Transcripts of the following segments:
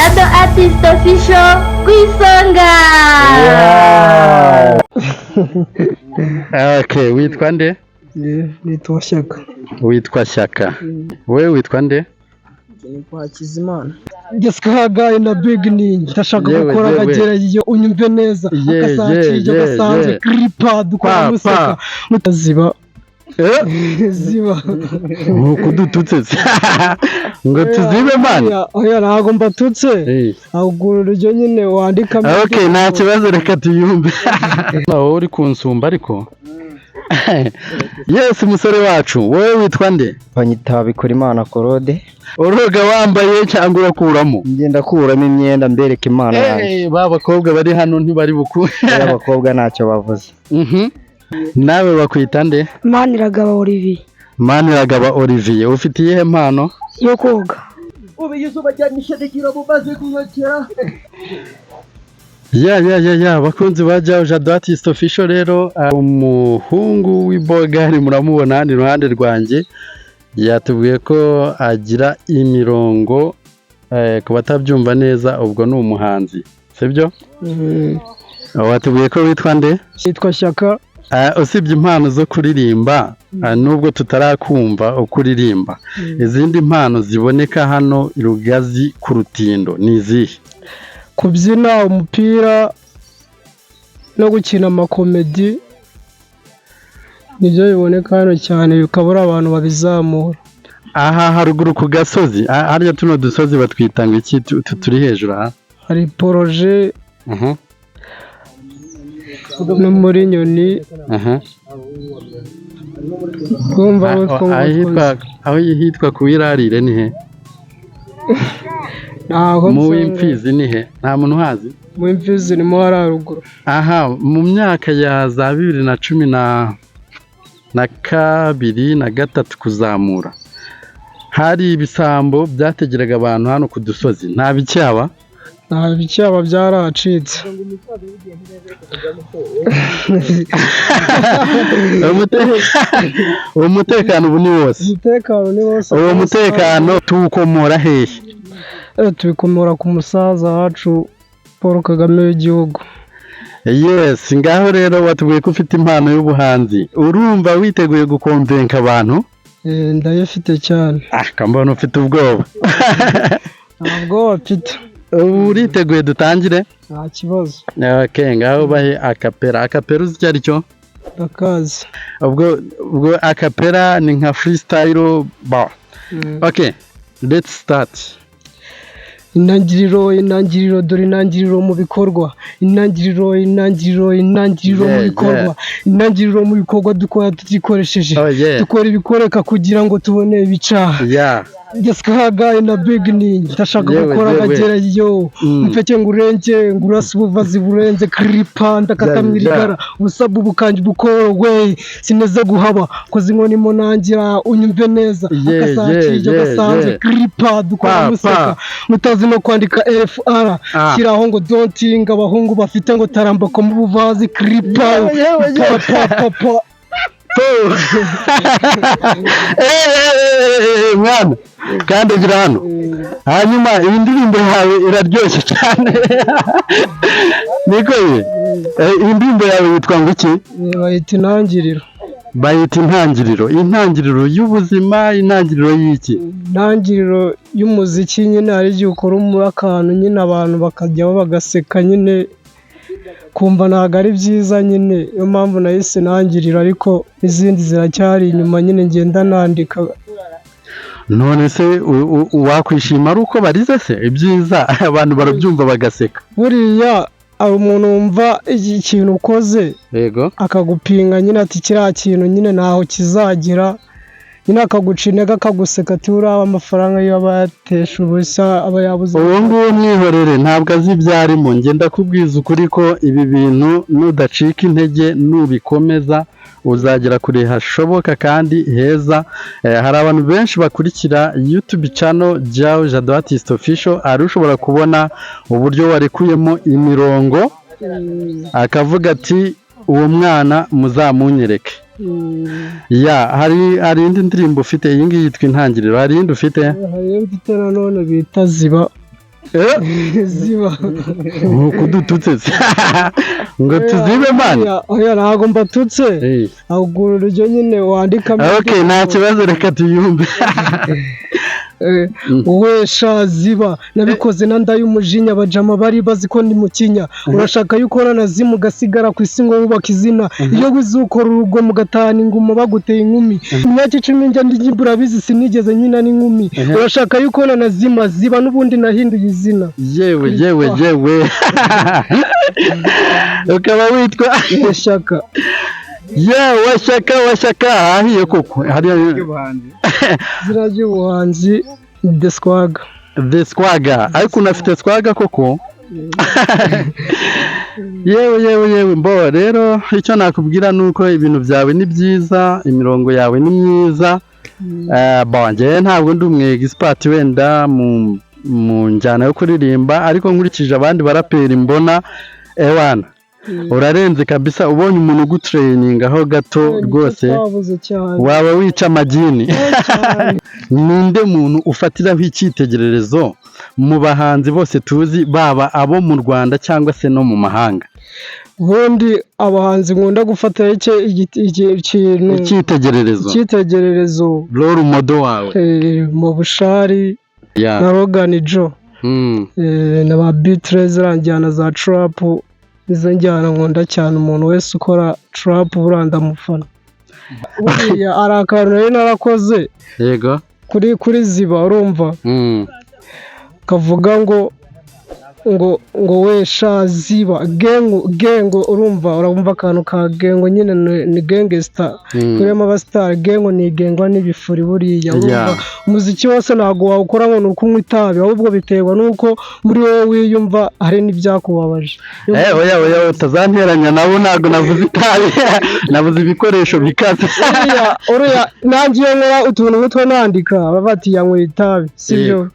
Jado Artist Official ku isonga. Okay, witwa nde? Nitwa Shyaka. Witwa Shyaka. Wowe witwa nde? Nitwa Hakizimana. Jessica na Big Ninja, ndashaka Yewe, gukora yewe. akagerayo, unyumve neza. Ye, akasakiryo ye, ye, gasanzwe ye. kripa dukora Pa, museka pa. mutaziba Eh? Ziba. Nkuko udututse se ngo tuzibe, man? Oya, oya, ntabwo mbatutse. Eh. Ahubwo ururyo nyine wandikamo. Okay, nta kibazo, reka tuyumve. Wowe uri kunsumba ariko. Yes, musore wacu, wowe witwa nde? Banyita Bikorimana Korode. Uroga wambaye cyangwa urakuramo? Ngenda kuramo imyenda mbereka impano yanjye. Eh, ba bakobwa bari hano ntibari bukure. Abakobwa ntacyo bavuze. Nawe bakwita nde? Maniragaba Olivier. Maniragaba Olivier, ufite iyihe mpano? Yo koga. Ubu izuba ryanyishe rigira bumaze guhokera. Ya, bakunzi ba Jado Artist Official rero, umuhungu w'ibogari muramubona hano iruhande rwanjye, yatubwiye ko agira imirongo. Ku batabyumva neza, ubwo ni umuhanzi, sibyo? Watubwiye ko witwa nde? Nitwa Shyaka. Usibye impano zo kuririmba, nubwo tutarakumva uko uririmba, izindi mpano ziboneka hano i Rugazi ku Rutindo ni izihe? Kubyina, umupira no gukina amakomedi, nibyo biboneka hano cyane, bikaba ari abantu babizamura. Aha haruguru ku gasozi, harya tuno dusozi batwita ngo iki turi hejuru aha? Hari poroje no muri Nyoni. Kumva utwo. Aho hitwa ku Wirarire ni he? Ntaho Mu nzi. W'imfizi ni he? Nta muntu uhazi? Mu W'imfizi ni mo hari haruguru. Aha mu myaka ya za 2012 na gatatu kuzamura, hari ibisambo byategeraga abantu hano ku dusozi, nta bicyaba? Nta bicyaba, byaracitse. Umutekano ubu ni wose. Umutekano ni wose. Uwo mutekano tuwukomora hehe? Tubikomora ku musaza wacu Paul Kagame w'igihugu. Yes, ngaho rero watubwiye ko ufite impano y'ubuhanzi, urumva witeguye gukomvenka abantu? Ndayifite cyane. Ah, kambona ufite ubwoba. Ntabwo mfite. Ubu uriteguye, dutangire? Nta kibazo. Okay, ngaho bahe acapella. Acapella uzi icyo ari cyo? Ndakazi. Ubwo acapella ni nka freestyle ba. Okay, let's start. Intangiriro, intangiriro, dore intangiriro mu bikorwa, intangiriro, intangiriro, intangiriro mu bikorwa, intangiriro mu bikorwa dukora tutikoresheje. Dukora ibikoreka kugira ngo tubone ibicaha. Jessica na Big Ninja, ndashaka gukora akagerayo. Mpeke ngo urenge ngo urase ubuvazi burenze kripa ndakata mwirigara ubusabu bukanje bukorowe sineze guhaba koze inkoni mo nangira, unyumve neza. Akasakiryo gasanzwe kripa dukora Pa, museka pa. mutazi no kwandika FR. Shyiraho ngo donting abahungu bafite ngo taramba ko mu buvazi kripa Yewe. pa pa pa pa. Mwana, kandi gira hano. Hanyuma iyi ndirimbo yawe iraryoshye cyane, niko ye? Iyi ndirimbo yawe yitwa ngo iki? Bayita Intangiriro. Bayita Intangiriro. Intangiriro y'ubuzima, intangiriro y'iki? Intangiriro y'umuziki nyine. Hari igihe ukora akantu nyine abantu bakajyaho bagaseka nyine, kumva ntabwo ari byiza nyine. Niyo mpamvu nahise Intangiriro, ariko n'izindi ziracyari inyuma nyine ngenda nandika. None se wakwishima ari uko barize se? Ibyiza abantu barabyumva bagaseka. Buriya hari umuntu wumva ikintu ukoze akagupinga nyine, ati kiriya kintu nyine ntaho kizagera nyine, akaguca intege, akaguseka, ati uriya amafaranga yo aba yatesha ubusa, aba yabuze. Uwo nguwo mwihorere, ntabwo azi ibyo arimo. Ngenda kubwiza ukuri ko ibi bintu nudacika intege, nubikomeza, uzagera kure hashoboka kandi heza. Hari abantu benshi bakurikira YouTube channel Jao Jado Artist Official, hari ushobora kubona uburyo warekuyemo imirongo akavuga ati uwo mwana muzamunyereke. Ya, hari indi ndirimbo ufite? Iyi ngiyi yitwa Intangiriro, hari iyindi ufite? Hari iyo mfite nanone bita Ziba. Ziba. Nkuko udututse se ngo tuzibe, man? Oya, ntabwo mbatutse. Ahubwo urugero nyine wandikamo. Okay, nta kibazo, reka tuyumve. Wowe sha ziba, nabikoze na ndayumujinya, abajama bari bazi ko ndi mukinya. Urashaka yuko nazimu ugasigara ku isi ngo wubake izina, iyo wize ukora urugo mugatahana inguma baguteye inkumi. Imyaka 10 njya ndi urabizi, sinigeze nkina n'inkumi. Urashaka yuko nanazima, ziba, n'ubundi nahinduye izina. Yewe yewe yewe, ukaba witwa? Shyaka. Yewe Shyaka wa Shyaka, ahahiye koko hariya. Izina ry'ubuhanzi The Swagger. The Swagger, ariko unafite swagger koko. Yewe yewe yewe, mbo rero icyo nakubwira ni uko ibintu byawe ni byiza, imirongo yawe ni myiza. Bon, njyewe ntabwo ndi umu expert wenda mu njyana yo kuririmba, ariko nkurikije abandi baraperi mbona, ewana, urarenze kabisa. Ubonye umuntu ugutrainingaho gato rwose twabuze cyane. Waba wica amagini. Cyane. Ninde muntu ufatiraho icyitegererezo mu bahanzi bose tuzi, baba abo mu Rwanda cyangwa se no mu mahanga? Ubundi abahanzi nkunda gufatiraho ikintu icyitegererezo. Icyitegererezo. Role model wawe. Mu Bushali na Logan Joe na ba B-Threy, ziriya njyana za trap nizo njyana nkunda cyane. Umuntu wese ukora trap buriya ndamufana. Buriya hari akantu nari narakoze kuri ziba, urumva, kavuga ngo we sha ziba gengo gengo, urumva, urumva akantu ka gengo nyine ni gangster. Kurimo abasitari gengo ni igengwa n'ibifuri buriya, urumva. Umuziki wose ntabwo wawukora ngo ni ukunywa itabi, ahubwo biterwa n'uko muri wowe wiyumva hari n'ibyakubabaje. Oya oya, utazanteranya nabo. Ntabwo navuze itabi, navuze ibikoresho bikaze. Uriya nanjye iyo nkora utuntu nk'utwo nandika, baba bati yanyweye itabi, sibyo?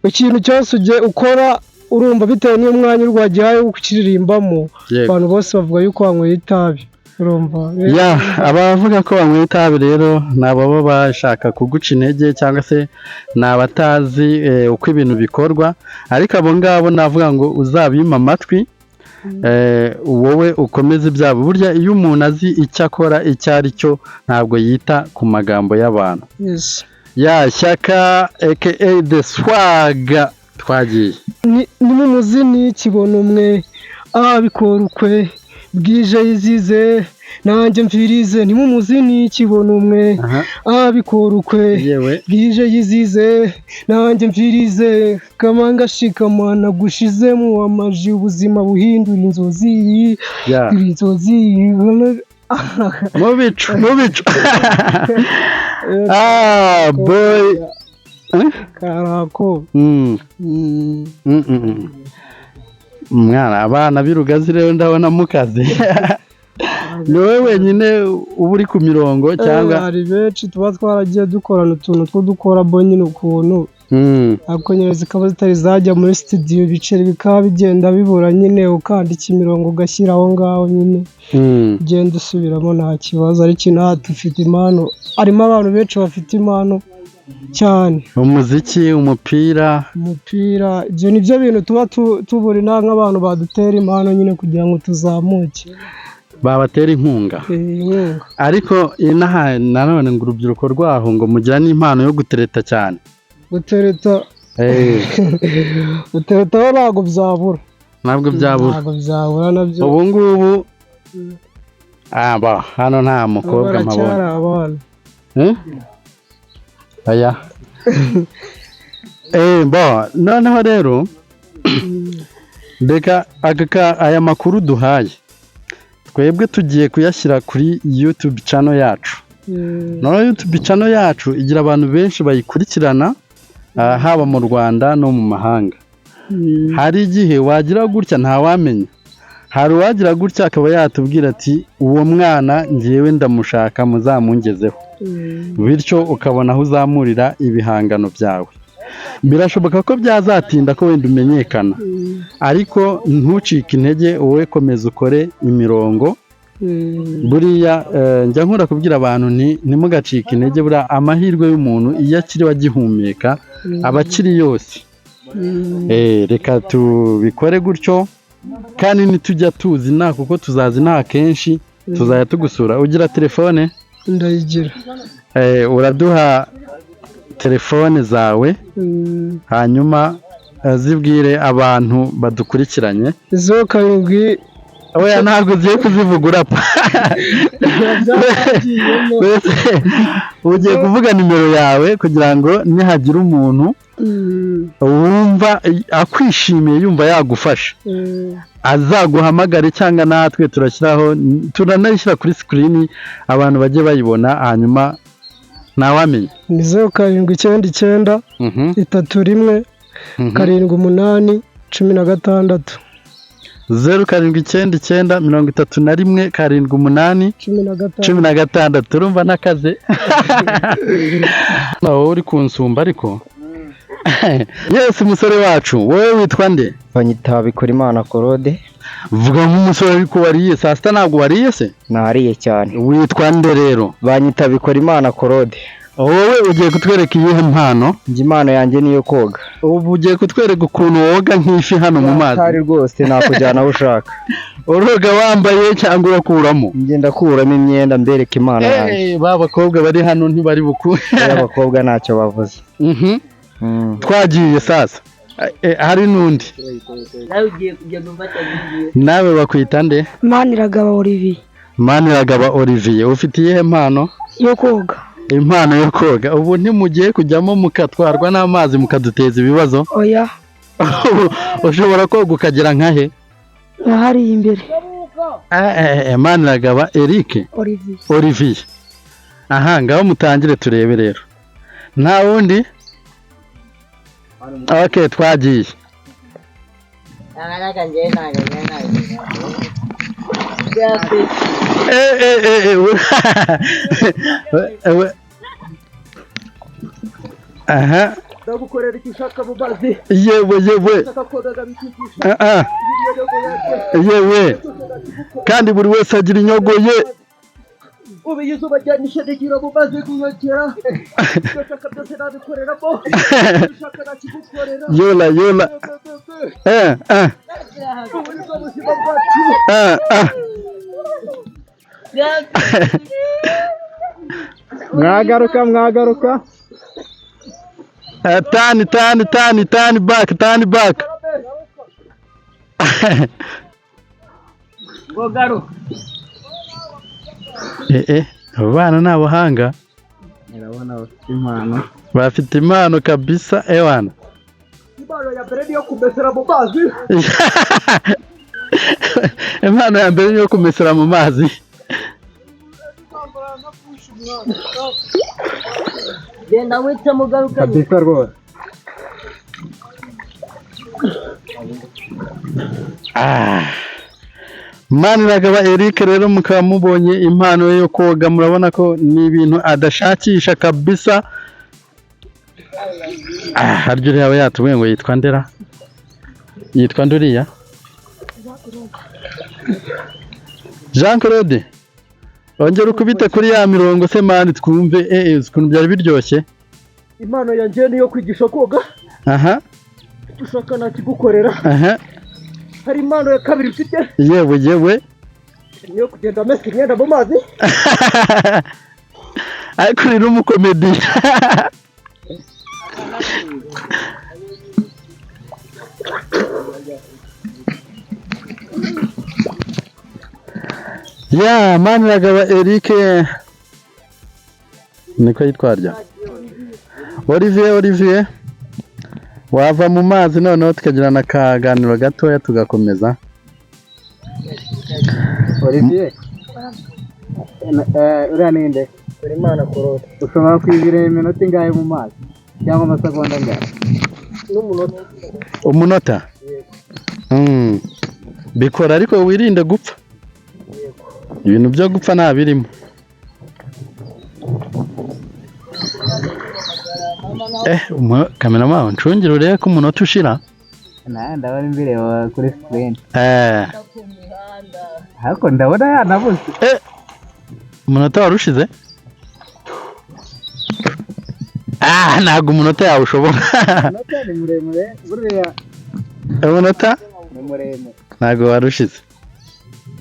Ikintu cyose ugiye ukora, urumva, bitewe n'umwanya urwagihaye wo kukiririmbamo, abantu bose bavuga yuko wanyweye itabi, urumva. Ya, abavuga ko banyweye itabi rero ni ababa bashaka kuguca intege cyangwa se ni abatazi uko ibintu bikorwa. Ariko abo ngabo navuga ngo uzabima amatwi, wowe ukomeze ibyabo. Burya iyo umuntu azi icyo akora icyo ari cyo, ntabwo yita ku magambo y'abantu. Ya, Shyaka aka The Swag, twagiye. Ni mu muzini kibono umwe abikora ukwe, bwije yizize nanjye mvirize. Ni mu muzini kibono umwe abikora ukwe, bwije yizize nanjye mvirize. Kamanga shikama nagushizemo amaji, ubuzima buhindura inzozi, inzozi. Mu bicu, mu bicu, ah boy. Karako. Mwana, abana b'Irugazi rero ndabona mukazi. Ni wowe wenyine uba uri ku mirongo cyangwa? Hari benshi tuba twaragiye dukorana utuntu two dukora bo nyine ukuntu, ariko nyine zikaba zitari zajya muri studio, ibiceri bikaba bigenda bibura nyine. Ukandika imirongo ugashyira aho ngaho nyine, ugenda usubiramo, nta kibazo. Ariko inaha dufite impano, harimo abantu benshi bafite impano cyane. Umuziki, umupira. Umupira, ibyo ni byo bintu tuba tubura inaha, nk'abantu badutera impano nyine kugira ngo tuzamuke. Babatera inkunga. Inkunga. Ariko inaha nanone ngo urubyiruko rwaho ngo mugira n'impano yo gutereta cyane. Gutereta? Gutereta ho ntabwo byabura. Ntabwo byabura. Ntabwo byabura nabyo. Ubu ngubu aba hano nta mukobwa baracyari mpabona. Abana. Eh? Oya. Bo noneho rero reka aya makuru duhaye twebwe tugiye kuyashyira kuri YouTube channel yacu. Noneho YouTube channel yacu igira abantu benshi bayikurikirana, haba mu Rwanda no mu mahanga. Hari igihe wagira gutya, ntawamenya, hari uwagira gutya akaba yatubwira ati: "Uwo mwana ngewe ndamushaka, muzamungezeho." Bityo ukabona aho uzamurira ibihangano byawe. Birashoboka ko byazatinda ko wenda umenyekana, ariko ntucike intege, wowe komeza ukore imirongo. Buriya njya nkunda kubwira abantu nti: "Ntimugacike intege." Buriya amahirwe y'umuntu iyo akiriho agihumeka aba akiri yose. Reka tubikore gutyo, kandi nitujya tuzi inaha, kuko tuzaza inaha kenshi, tuzajya tugusura. Ugira telefone? Ndayigira. Uraduha telefone zawe, hanyuma zibwire abantu badukurikiranye. 07. Oya, ntabwo ugiye kuzivugura pa. Mbese ugiye kuvuga nimero yawe kugira ngo nihagira umuntu wumva akwishimiye, yumva yagufasha, azaguhamagare, cyangwa natwe turashyiraho, turanayishyira kuri sikirini, abantu bajye bayibona, hanyuma ntawamenya. Ni 0799 31 78 16. 0799 31 78 16. 16. Urumva n'akazi wowe uri kunsumba ariko. Yes, umusore wacu, wowe witwa nde? Banyita Bikorimana Claude. Vuga nk'umusore, ariko wariye saa sita? Ntabwo wariye se? Nariye cyane. Witwa nde rero? Banyita Bikorimana Claude. Wowe ugiye kutwereka iyihe mpano? Njye impano yanjye niyo koga. Ubu ugiye kutwereka ukuntu woga nk'ifi hano mu mazi. Atari rwose, nakujyana aho ushaka. Uroga wambaye cyangwa urakuramo? Njye ndakuramo imyenda mbereka impano yanjye. Ba bakobwa bari hano ntibari bukure. Abakobwa ntacyo bavuze. Twagiye sasa. Hari n'undi nawe bakwita nde? Maniragaba Olivier. Maniragaba Olivier, ufite iyihe mpano? Yo koga. Impano yo koga. Ubu ntimugiye kujyamo mukatwarwa n'amazi mukaduteza ibibazo? Oya. Ushobora koga ukagera nka he? Hariya imbere. Maniragaba Eric. Olivier. Olivier. Aha, ngaho mutangire turebe rero. Nta wundi? Okay, twagiye. Aha. Ndagukorera icyo ushaka mu mazi. Yewe yewe. Yewe. Kandi buri wese agira inyogo ye. Ubu izuba ryanishe rigira mu mazi guhokera. Ibyo ushaka byose nabikoreramo. Ibyo ushaka nakigukorera. Yola yola. Ubu ni bwo buzima bwacu. Mwagaruka mwagaruka. Tani tani tani tani back tani back. Abo bana ni abahanga. Impano. Bafite impano kabisa ewana. Impano ya mbere niyo kumesera mu mazi. Impano ya mbere niyo kumesera mu mazi. Genda wice mugaruka. Kabisa rwose. Maniragaba Eric rero mukaba mubonye impano ye yo koga, murabona ko ni ibintu adashakisha kabisa. Harya uriya aba yatubwiye ngo yitwa ndera? Yitwa nduriya? Jean Claude, ongera ukubite kuri ya mirongo se mani twumve ukuntu byari biryoshye. Impano yanjye niyo kwigisha koga. Aha. Icyo ushaka nakigukorera. Aha. Hari impano ya kabiri mfite. Yewe yewe. Niyo kugenda amesa imyenda mu mazi. Ariko uri n'umukomedi. Ya Maniragaba Eric niko yitwarya. Olivier, Olivier wava mu mazi noneho tukagirana akaganiro gatoya tugakomeza. Olivier, uriya ninde? Imana Claude. Ushobora kwibira iminota ingahe mu mazi cyangwa amasegonda angahe? N'umunota. Umunota? Bikora ariko wirinde gupfa. Ibintu byo gupfa nta birimo. Kameramani ncungire urebe ko umunota ushira. Ndabona mbireba kuri screen. Ariko ndabona yanabuze. Umunota wari ushize? Ah, ntabwo umunota yawe ushobora. Umunota ni muremure buriya. Umunota Ni muremure. Ntabwo warushize.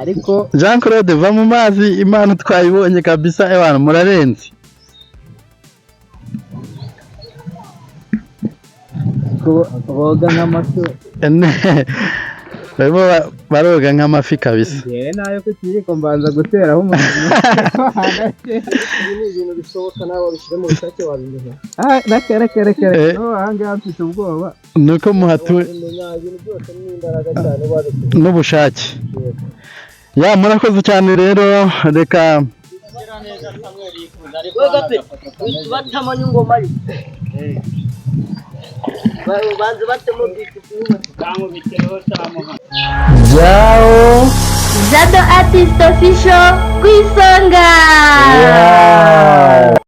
Ariko Jean Claude, va mu mazi, impano twayibonye kabisa, ewana murarenze. Boga nk'amafi. Barimo baroga nk'amafi kabisa. Ngewe nayo ku kiyiko mbanza guteraho umuntu. Ibi ni ibintu bishoboka, nawe wabishyira mu bushake wabimenya. Reka reka reka reka, aha ngaha mfite ubwoba. Nuko muhatuwe. Wabimenya, ibintu byose ni imbaraga cyane wabishyize. N'ubushake. Ya, murakoze cyane rero, reka Gape batamo n'ingoma ye, banze batemo bitu. Jao. Jado Artist Official ku isonga. Yeah.